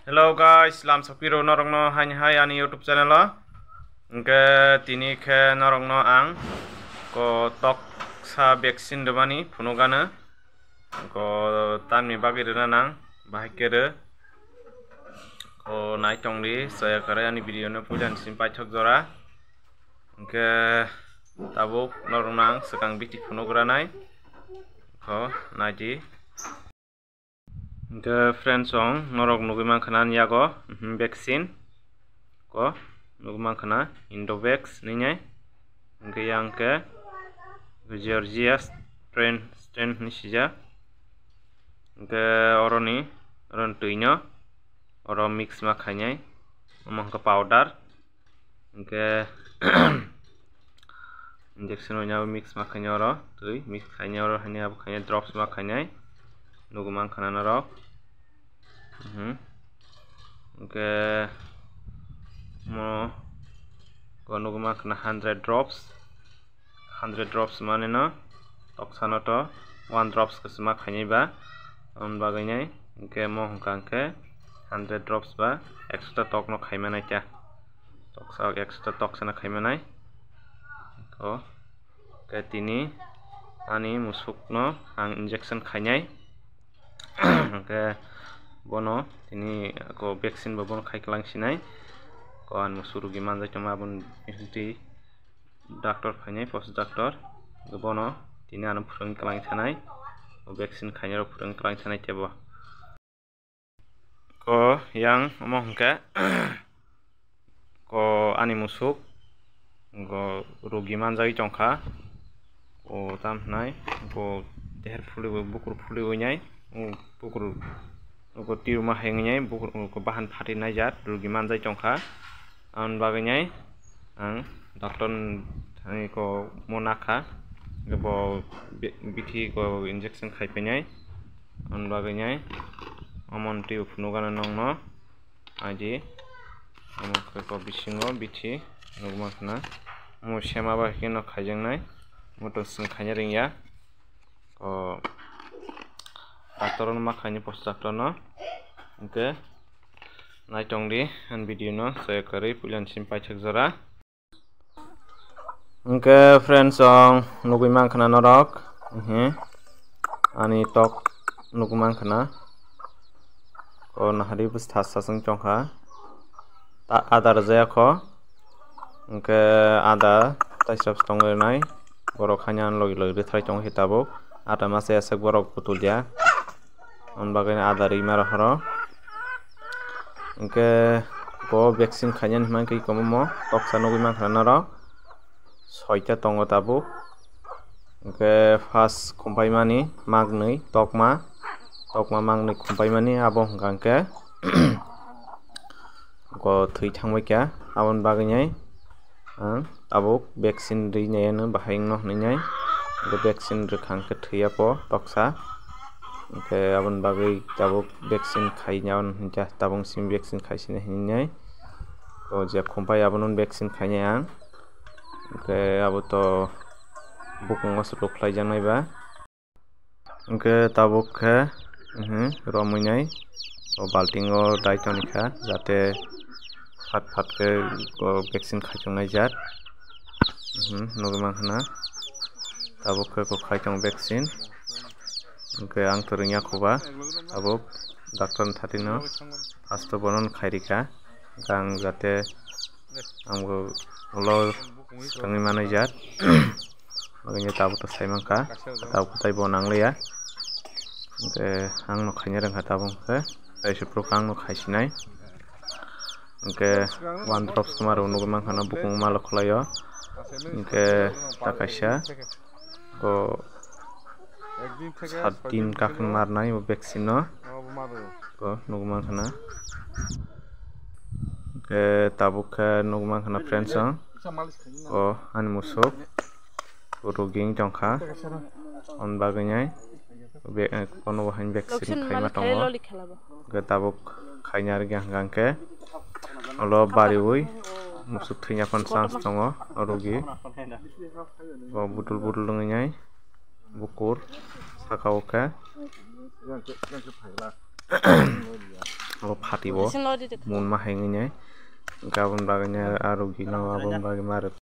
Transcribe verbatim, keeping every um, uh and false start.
Hello guys, lamsokpiro norokno haini hai ani YouTube channel o. Hwnkhe tini khe norokno ang ko toksa vaccine rwmani phunukgano. Ko tamni bagwi rwna nang, bahai khe rw. Ko nai tongdi, chaya kwrwi ani video no puila ni simi paithak jora. Hwnkhe tabuk norokno ang swkang bithi phunukgranai. Ko naidi. Hwnkhe friends, chwng norok nugwi mankha na ani yago, mhm, vaccine ko nugwi mankha na Indovax hinwi. Hwnkhe yang khe Georgia strain, strain hinwi sijak. Hwnkhe oroni, oroni twino oro mix ma khainai, omo hwnkhe powder. Hwnkhe injection bai nabo mix ma khainai oro, twi mix khainai oro, haini abo khainai drops ma khainai, nugwi mankha na norok. Mhm. Hwnkhe mo ko nugwi mankha na hundred drops. Hundred drops manwi no toksa no to one drops kwchwma khainai ba, aboni bagwi nai hwnkhe mo hwnkha hwnkhe hundred drops ba ekso ta tok no khaimanai ta, toksa ekso ta toksa no khaimanai. Ko khe tini ani musuk no ang injection khainai. Hwnkhe bono tini ko vaccine bo bono khai kwlang sinai. Ko ani musuk rugi manjak tongma aboni twi doctor phainai, post doctor. Bono tini ano phwrwng kwlang sanai, vaccine khainai rok phwrwng kwlang sanai tebo. Ko yang omo hwnkhe ko ani musuk go rugi manjagwi tongkha. O tam hwnai bo deher phuli bo bukur phuli wngnai, bukur bo tiruma hai wngnai, bukur ko bahan phati naijak rugi manjai tongkha. Aboni bagwi nai ang doctor ni thani ko mo nakha, bo bi-, bithi ko injection khai painai. Aboni bagwi nai omo twi phunukgana nongno aji omo khe ko bisingo bithi nukma khna omo sema bai khe no khaijaknai, omo tong song khaina ringya. O doctor no ma khaini post doctor no. Hwnkhe naitongdi ani video no chaya kwrwi puila ni simi paithak jora. Hwnkhe friends, chwng nugwi mankha na norok, mhm, ani tok nugwi mankha na. O nahari bwsa thas thas wng tongkha. Ta-, ada rwjak kho. Hwnkhe ada taisrap tongwi rwnai. Borok haino ano logi logi rwthai tongo khe tabuk. Ada masa aswk borok butulya. Aboni bagwi ada rwima rohoro. Hwnkhe bo vaccine khainani hwnba khe ikomomo toksa nugwi mankha norok. Soita tongo tabuk. Hwnkhe first khumpai mani maknwi tokma, tokma maknwi khumpai mani abo hwnkha hwnkhe go thwi thangbai kha, aboni bagwi nai ang tabuk vaccine rwi nai ano bahai wngno hwnwi nai, hwnkhe vaccine rwkha hwnkhe thwi ya po toksa, hwnkhe aboni bagwi tabuk vaccine khai nai hwnkhe tabuk simi vaccine khai sini hwnwi nai, o je khumpai abono vaccine khainai ang, hwnkhe abo to bukungo se rwkhlai jaknai ba. Hwnkhe tabuk khe, mhm, romwi nai o baltingo dai toni kha, jate phat phat khe o vaccine khai tongnai jak. Mhm, nugwi mankha na tabuk khe bo khai tongo vaccine. Hwnkhe ang to rwngya kho ba, tabuk doctor ni thati no first o bono khai rikha, hwnkhe ang jate ang bo ulo swkangwi manwi jak. Bagwi tabuk to sai mankha, tabuk tai bo nangliya. Hwnkhe ang no khaina rwngkha tabuk hwnkhe, tai se phuru ang no khai sinai. Hwnkhe one drops kwma rok nugwi mankha no bukung malo khwlaio. Hwnkhe ta kaisa bo sat din kakhe marnai bo vaccine no. Bo nugwi mankha na. Hwnkhe tabuk khe nugwi mankha na friends o. O ani musuk rugi wng tongkha, aboni bagwi nai be-, bono bo hai vaccine khaima tongo. Hwnkhe tabuk khaina rwgya hwnkha hwnkhe ulo bariwi musuk thwina phano chance tongo o rugi. Bo budul budul wngwi nai bukur saka o khe. Abo phati bo. Mun ma hai ngai nai. Gabon bagwi nai aro gina abo bagwi ma rw